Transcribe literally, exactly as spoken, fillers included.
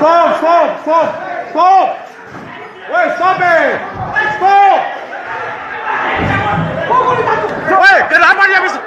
Stop, stop, stop, stop. Woi, stop, eh. Stop. Woi, kenapa dia bisa?